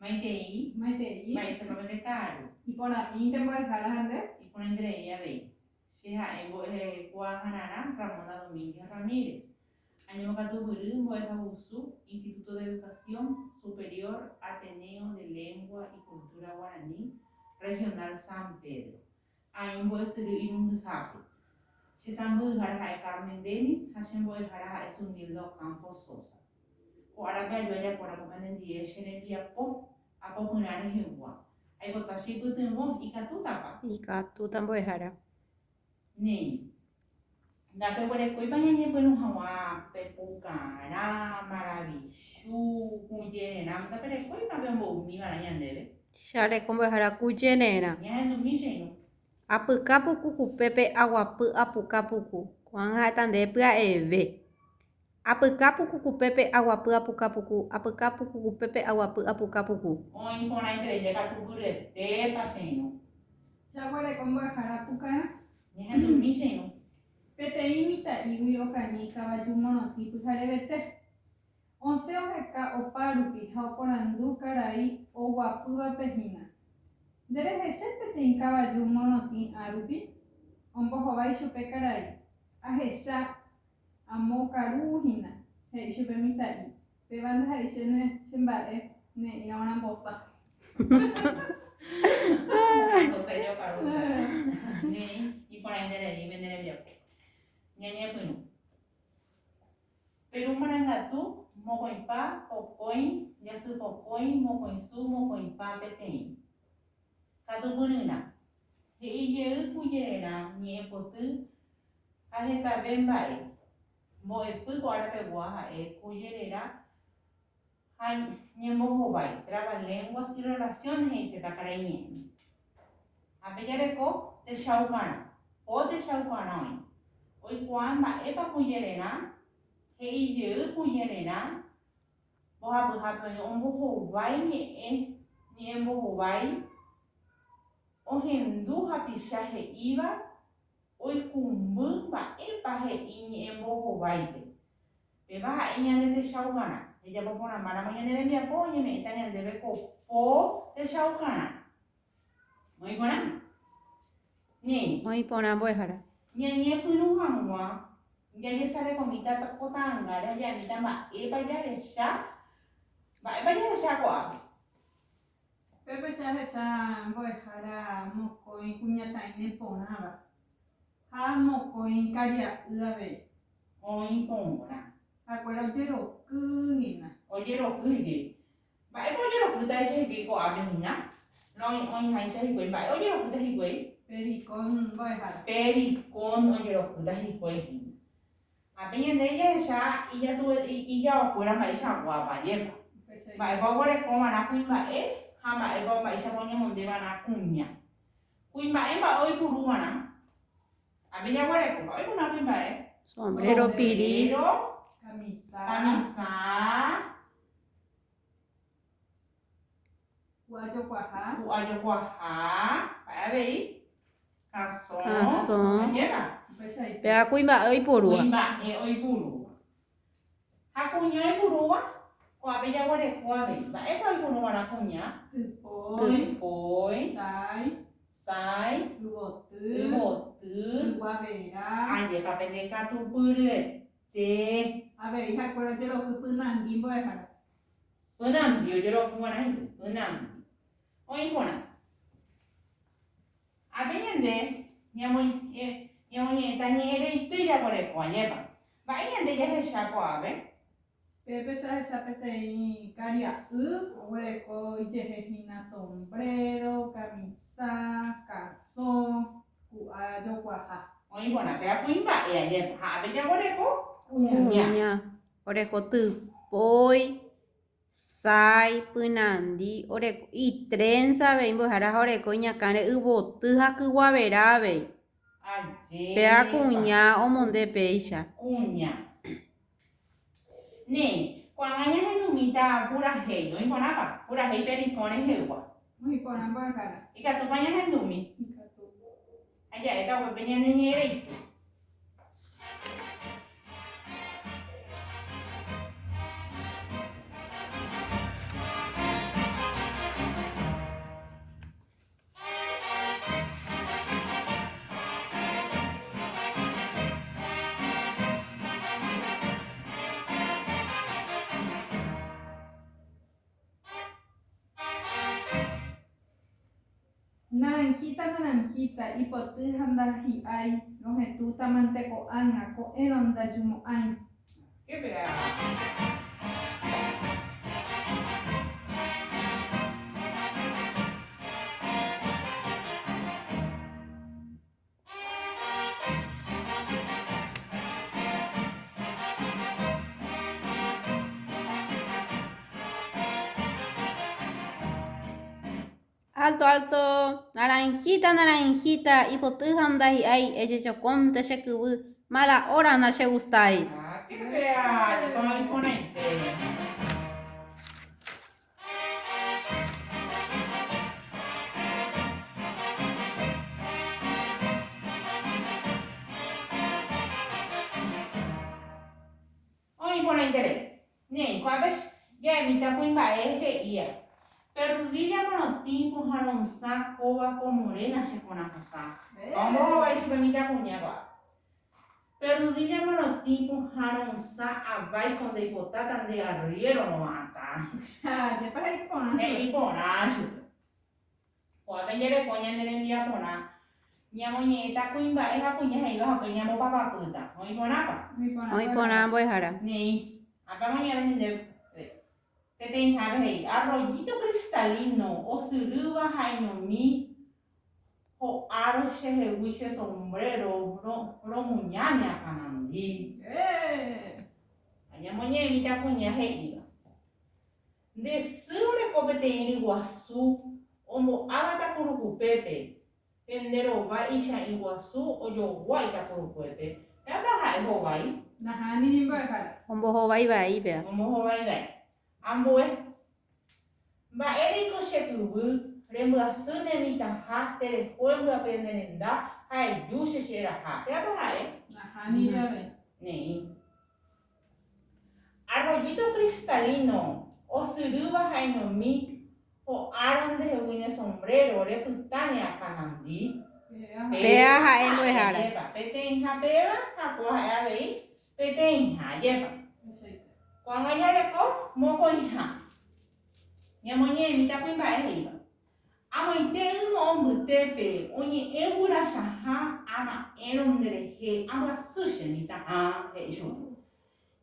Maitei. Maitei. Mba'éichapa pende ka'aru. Iporãmínte mbo'ehára ha nde. Iporãiterei avei. Che ha'e mbo'ekuaahararã Ramona Domínguez Ramírez. Añemokatupyry mbo'ehavusu Instituto de Educación Superior Ateneo de Lengua y Cultura Guaraní Regional San Pedro. Aĩ mbo'esyry irundyhápe. Che sãmbyhyhára ha'e Carmen Denis ha che mbo'ehára ha'e Zunilda Ocampo Sosa. Ko árape aju ajapóramo penendie che rembiapo apopyrã rehegua. Aipota che ipytyvõ, ikatútapa? Ikatúta mbo'ehára. Néi. Ndapeguerekóipa ñañepyrũ hag̃ua pe pukarã, maravichu, kũjererã, ndaperekóipa pe ombo'umiva'erã ñandéve? Che areko mbo'ehára kũjererã. Ñahendumi che irũ. Apyka puku kupépe aguapy apuka puku. Ko'ág̃a ha'éta ndéve pya'eve. Apyka puku kupépe aguapy apuka puku. Apyka puku kupépe aguapy apuka puku. Oĩ porãiterei jakatupyryetépa che irũ. Che aguereko mbo'ehára pukarã. Ñahendumi che irũ. Peteĩ mitã'ígui okañy kavaju morotĩ pyharevete. Osẽ oheka opa rupi ha oporandu karai oguapývape hína. Nde rehechái peteĩ kavaju morotĩ árupi? Ombohovái chupe karai. Ahecha amo karu hína, he'i chupe mitã'i. Péva ndaha'éi chéne che mba'e ne'ĩra orambosa. Néi, iporãiterei pene rembiapo. Ñañepyrũ. Peru marangatu, mokõipa, pokõi, jasypokõi, mokõisu, mokõipa, peteĩ. Katupyryrã. He'i jey kujererã ñe'ẽpoty ha hetave mba'e. Mbo'epy ko ára pegua ha'e kujerera ha ñembohovái, trabalenguas y relaciones he'iséta karai ñe'ẽme. Ha pe jareko techaukarã, po techaukarã oĩ. Oikuaa mba'épa kujererã, he'i jey kujererã, mbohapyhápe oĩ ombohovái ñe'ẽ, ñe'ẽmbohovái, ohendu hapicha he'íva Oikũmby mba'épa he'i ñe'ẽmbohováipe. Péva ha'e ñande techaukarã. Jajapo porãmbáramo ñane rembiapo oñeme'ẽta ñandéve ko po techaukarã. Oĩ porã? Néi. Oĩ porã mbo'ehára. Ñañepyrũ hag̃ua jajesarekomíta ko ta'angáre ha ja'emíta mba'épa jahecha, mba'épa jahecha ko'ápe. Pépe che ahecha mbo'ehára mokõi kuñataĩ neporãva ha mokõi karia'y avei. Oĩ porã. Ha'ekuéra ojeroky hína. Ojeroky hikuái. Mba'épa ojerokýta hikuái ko'ápe hína? Oĩháicha hikuái, mba'e ojerokýta hikuái? Pericón mbo'ehára. Pericón ojerokýta hikuái hína. Ha pe ñande jahecha ijaokuéra mba'eichaguápa, ajépa? Mba'épa oguerekova'erã kuimba'e ha mba'épa mba'éichapa oñemondeva'erã kuña. Kuimba'e mba'e oipuruva'erã. Ha pe jaguereko, mba'e oipuruva'erã kuimba'e? Sombrero, piri. Sombrero, kamisa, Ku'ajokuaha. Ku'ajokuaha, mba'e avei? Kasõ. Kasõ. Ajépa? Upeichaite. Péva kuimba'e oipurúva. Kuimba'e oipurúva. Ha kuña oipurúva, ko'ápe jaguereko avei. Mba'épa oipuruva'erã kuña? Typói. Typói. Sái. Sái. Yvoty. Yvoty. Yguavera. Ajépa pende katupyryete. Avei ha'ekuéra ojeroky pynandi mbo'ehára. Pynandi ojeroky va'erã hikuái, pynandi. Oĩ porã. Ápe ñande ñamoñe'ẽta ñe'ẽ reity jaguereko, ajépa. Mba'e ñande jahecha ko'ápe? Pépe che ahecha peteĩ karia'y oguereko ijehe hína sombrero, kamisa, kasõ, ku'a jokuaha. Oĩ porã, péva kuimba'e, ajépa. Ha ápe jaguereko kuña. Kuña. Oreko typói, sái, pynandi, oreko itrénsa avei mbo'ehára ha oreko iñakãre yvoty ha kyguavera avei. Péva Ajépa. kuña omonde péicha. Kuña. Néi, ko'ág̃a ñahendumíta purahéi, oĩ porãpa? Purahéi perikõ rehegua. Oĩ porã mbo'ehára. Ikatúpa ñahendumi? Ikatu. Ha ja'éta upépe ñane ñe'ẽreity. Naranjita, naranjita, ipoty ha ndahi'ái, rohetũta mante ko'ág̃a, ko'ẽrõ ndajumo'ãi. Alto, alto, naranjita, naranjita, ipoty ha ndahi'ái, ejejokónte che kyvy, mala hora ndachegustái. Oĩ porãiterei. Néi, ko'ápe ja'emíta kuimba'e he'íva, Perdudilla morotĩ pohãronsã kóva ko morena che korasõsã. Ha ombohovái chupe mitãkuña ko'ápe. Perdudilla morotĩ pohãronsã avái ko ndeipotáta nde arriéro ro'ãta. Ajépa he'i porã chupe. He'i porã chupe. Ko'ápe jareko ñane rembiaporã, ñamoñe'ẽta kuimba'e ha kuña he'íva ha upéi ñambopapapýta. Oĩ porãpa? Oĩ porã mbo'ehára. Néi. Ápe amoñe'ẽta ñandéve. Peteĩhápe he'i, Arroyito cristalino, osyrýva ha'eñomi, ho'árõ chehegui che sombrero, romuña ne akãnandi. Ha ñamoñe'ẽmíta kuña he'íva. Nde sy oreko peteĩ ryguasu ombo'áva takurukupépe, pe nde rova icha'ĩ guasu ojogua itakurukuépe. Péapa ha'e hovái? Nahániri mbo'ehára. Ombohovái vai péva. Ombohovái vai. Ambue. Mba'éreiko che kyvy, rembyasy ne mitãha, tereho embyape ne renda ha eju che che raha. Péapa ha'e? Nahániri avei. Neĩ. Arroyito cristalino, osyrýva ha'eñomi, ho'árõ ndehegui ne sombrero, repyta ne akãnandi. Péva ha'e mbo'ehára. Ajépa, peteĩha péva ha kóva ha'e avei peteĩha, ajépa. Ko'ág̃a jareko mokõiha. Ñamoñe'ẽmíta kuimba'e he'íva. Amoite yno'õ mbytépe oñe'ẽ guyrachaha ama'ẽrõ nderehe ambyasy che mitãha, he'i chupe.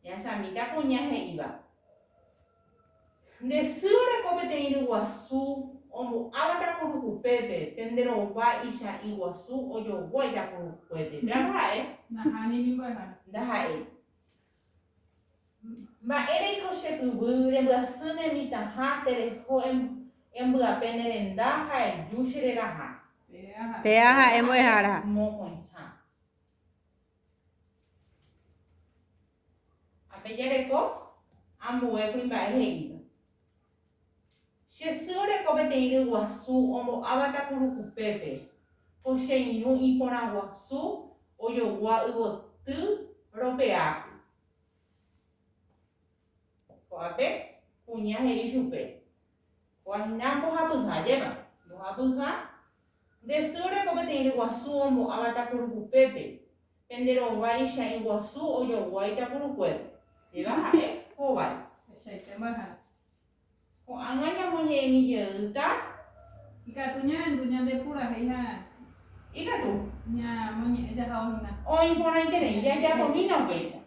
Jahechamíta kuña he'íva. Nde sy oreko peteĩ ryguasu ombo'áva takurukupépe, pe nde rova icha'ĩ guasu ojogua itakurukuépe. Péva ha'e? Nahániri mbo'ehára. Ndaha'éi. Mba'éreiko che kyvy rembyasy ne mitãha tereho embyape ne renda ha eju che reraha. Péa ha'e mbo'ehára. Mokõiha. Ápe jareko ambue kuimba'e he'íva. Che sy oreko peteĩ ryguasu ombo'áva takurukupépe, ko che irũ iporã guasu ojogua yvoty ropeápe. Ko'ápe kuña he'i chupe, Ko'ág̃a mbohapyha, ajépa? Mbohapyha, nde sy oreko peteĩ ryguasu ombo'áva takurukupépe, pende rova icha'ĩ guasu ojogua itakurukuépe. Péva ha'e hovái. Ko'ág̃a ñamoñe'ẽmi jeýta. Ikatu ñahendu ñande purahéi ha. Ikatu. Ñamoñe'ẽ jahávo hína. Oĩ porãiterei jajapomína upéicha.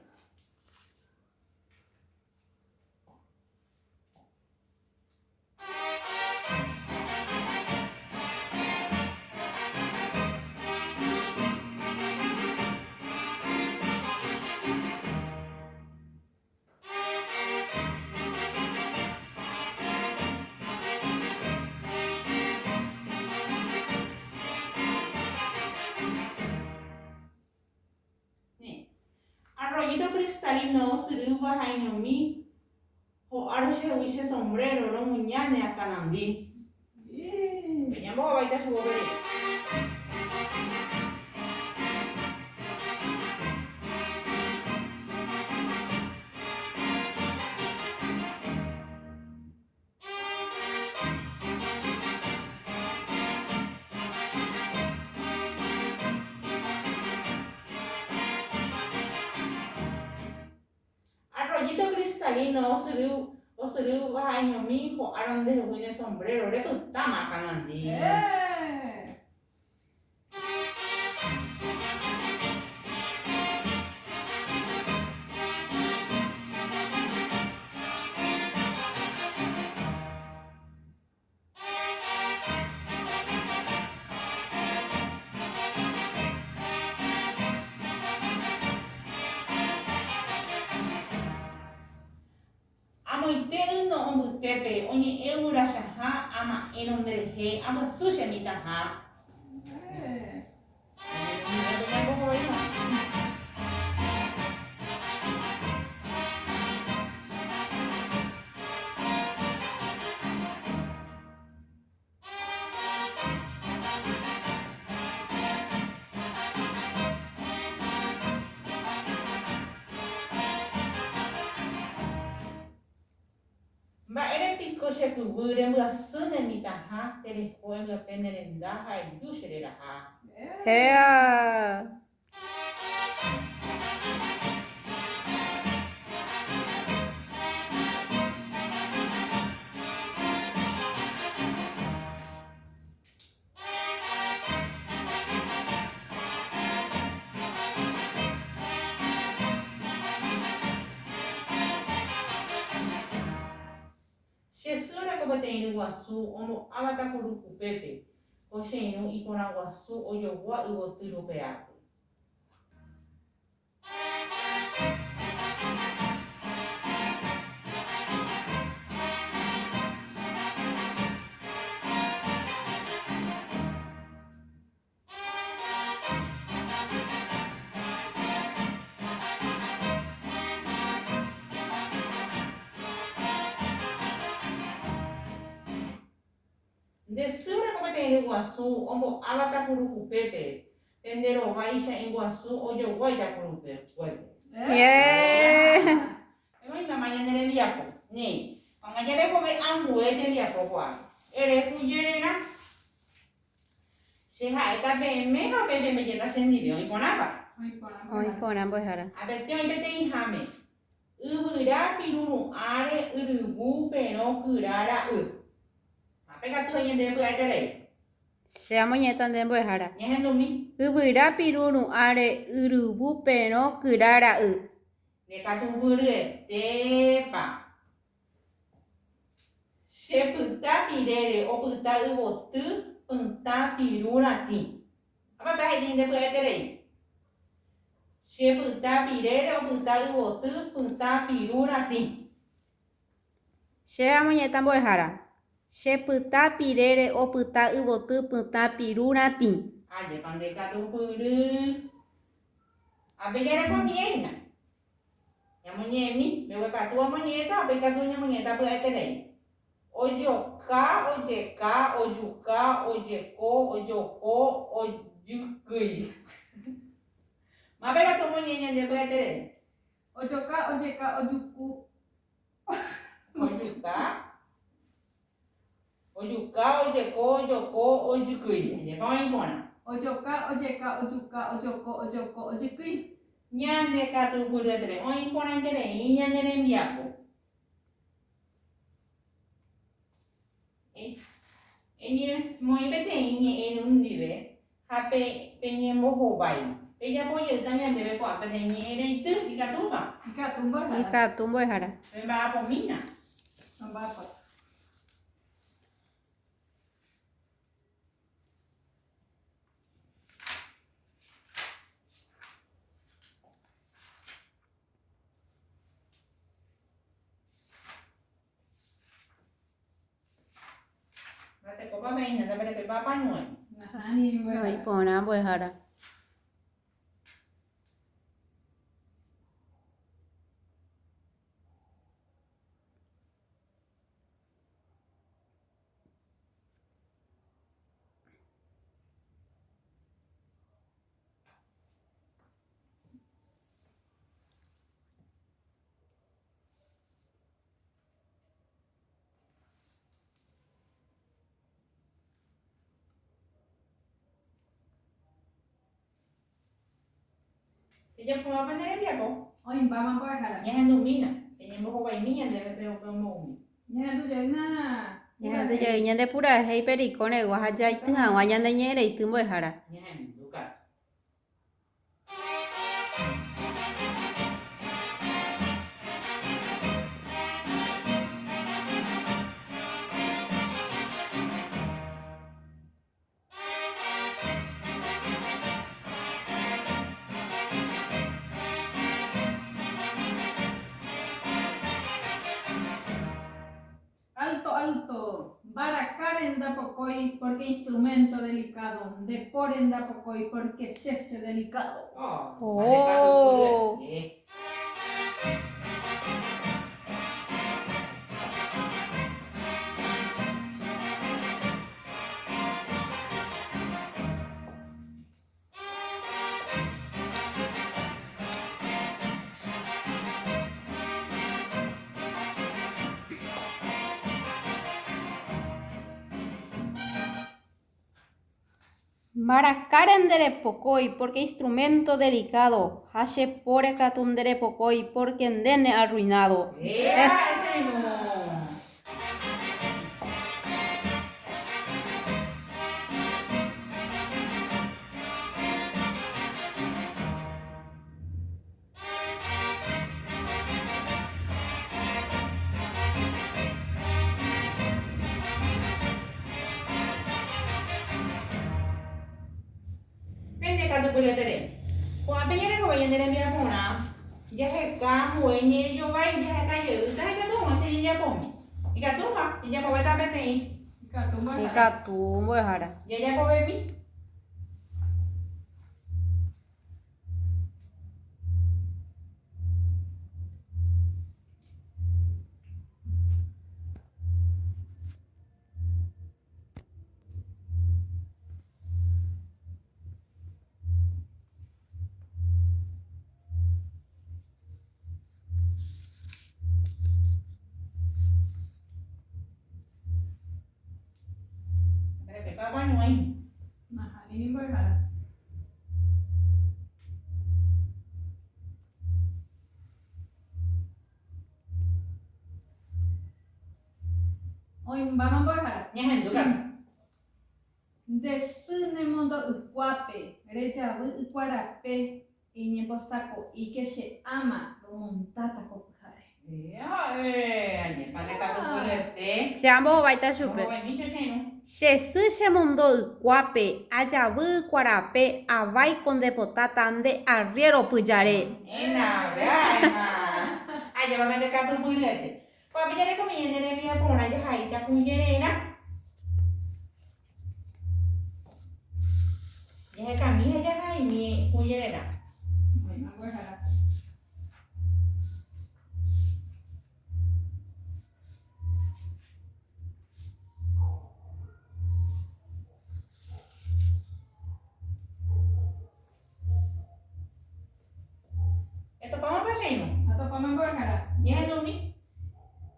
Arroyito cristalino osyrýva ha iñomi, ho'árõ chehegui che sombrero, romuña ne akãnandi. Pe ñambohováita chupe upe rire. Arroyito cristalino osyry osyrýva ha'eñomi ho'árõ ndehegui ne sombrero, repytáma akãnandi. Yno'õ mbytépe oñe'ẽ yvyrachaha ama'ẽrõ nderehe ambyasy che mitãha. Mba'ére piko che kyvy rembyasy ne mitãha tereho embyape ne renda ha eju che reraha. Héa! Che sy oreko peteĩ ryguasu ombo'áva takuru kupépe, ko che irũ iporã guasu ojogua yvoty rupeápe. Nde sy oreko peteĩ ryguasu ombo'áva takuru kupépe, pe nde rova icha'ĩ guasu ojogua itakurupe kuépe. Emoĩmbáma ñane rembiapo. Néi, ko'ág̃a jarekove ambue tembiapo ko'ápe. Ere hujererã. Che ha'éta peẽme ha upéi pembejéta chendive, oĩ porãpa? Oĩ porã mbo'ehára. Apete oĩ peteĩháme, yvyra piru ru'ãre yryvu perõ kyra ra'y. Ápe katu he'i ñandéve py'aeterei. Che amoñe'ẽta nde mbo'ehára. Ñahendumi. Yvyra piru ru'ãre yryvu perõ kyra ra'y. Nde katu vyryetépa. Che pyta pirére opyta yvoty pytã piru ratĩ. Ápe he'i nde py'aeterei. Che pyta pirére opyta yvoty pytã piru ratĩ. Che amoñe'ẽta mbo'ehára. Che pyta pirére opyta yvoty pytã piru ratĩ. Ajépa nde katupyry. Ápe jarekomiéina. Ñamoñe'ẽmi, mbeguekatu amoñe'ẽta ha upéi katu ñamoñe'ẽta pya'eterei. Ojoka, ojeka, ojuka, ojeko, ojoko, ojykýi. Mápe katu omoñe'ẽ ñande pya'eterei. Ojoka, ojeka, ojuku. Ojuka, ojuka, ojeko, ojoko, ojykýi. Ajépa oĩ porã. Ojoka, ojeka, ojuka, ojoko, ojoko, ojykýi. Ñande katu pyryeterei oĩ porãiterei ñane rembiapo. Eñemoĩ peteĩ ñe'ẽ ndive ha peñembohovái. Pejapo jeýta ñandéve ko'ã peteĩ ñe'ẽ reity, ikatúpa? Ikatu mbo'ehára. Ikatu mbo'ehára. Pemba'apomína. Pemba'apo. Mbatekópa peína, ndaperekóipa apañuãi. Nahániri mbo'ehára. Oĩ porã mbo'ehára. Ejapóva pene rembiapo. Oĩmbáma mbo'ehára. Ñahendumína, peñembohovaimi ñandéve pe omboumi. Ñahendu jeýna Ñahendu jey ñande purahéi perikõ regua ha jaity hag̃ua ñande ñe'ẽreity mbo'ehára. Ñahendu katu. Alto, Mbaraka renda pokói porque instrumento delicado, nde po renda pokói porque che che delicado. Oh. Mbarakáre nderepokói porque instrumento delicado ha che póre katu nderepokói porque nde ne arruinado. Pende katupyryeterei. Ko'ã pe ñarekove ñane rembiaporã jaheka ambue ñe'ẽjovái jaheka jeýta ha ikatu hag̃ua che jejapomi. Ikatúpa jajapovéta peteĩ? Ikatu mbo'ehára. Ikatu mbo'ehára. Jajapovemi. Nahániri mbo'ehára. Oĩmbáma mbo'ehára. Ñahendu katu. Nde sy nemondo ykuápe, rejavy ykuarape, eñembosako'íke che áma romontáta ko pyhare. Añépa nde katu pyryete. Che ambohováita chupe. Ombohovaimi che che irũ. Che sy chemondo ykuápe, ajavy ykuarape, aváiko nde potáta nde arriéro pyjare. Enave áima. Ajépa pende katu pyryete. Ko'ápe jarekomi ñane rembiaporã jahaíta kũjererã. Jahekami ha jahaimi kũjererã. Oĩma mbo'ehára. Etopámapa che irũ? Atopáma mbo'ehára. Ñahendumi.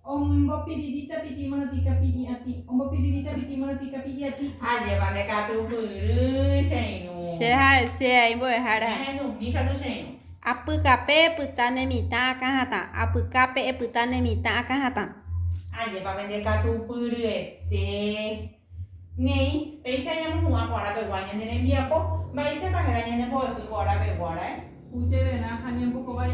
Ombopiririta piti morotĩ kapi'i atĩ, ombopiririta piti morotĩ kapi'i atĩ. Ajépa nde katupyry che irũ. Che ha'ese aĩ mbo'ehára. Ñahendumi katu che irũ. Apykape epyta ne mitã akãhatã, apykápe epyta ne mitã akãhatã. Ajépa pende katupyryete. Néi, péicha ñamohu'ã ko ára pegua ñane rembiapo, mba'éichapa héra ñane mbo'epy ko ára peguárae? Kũjererã ha ñembohovái.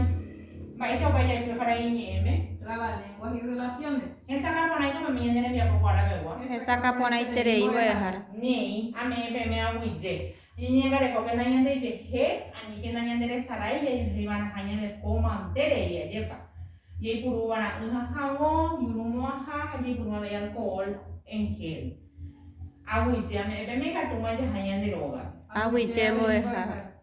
Mba'éicha opa ja'e karai iñe'ẽme? Trabalenguas y relaciones. Hesakã porãiko peme ñane rembiapo ko ára pegua. Hesakã porãiterei mbo'ehára. Néi, ame'ẽ peme aguyje. Ñañangarekókena ñandejehe, aníkena ñanderesarái jajoheiva'erãha ñane po mante rei, ajépa. Jaipuruva'erã'ỹ ha havõ, juru mo'ãha ha jaipuru avei alcohol en gel. Aguyje ame'ẽ peme ikatúma jaha ñande rógape. Aguyje mbo'ehára.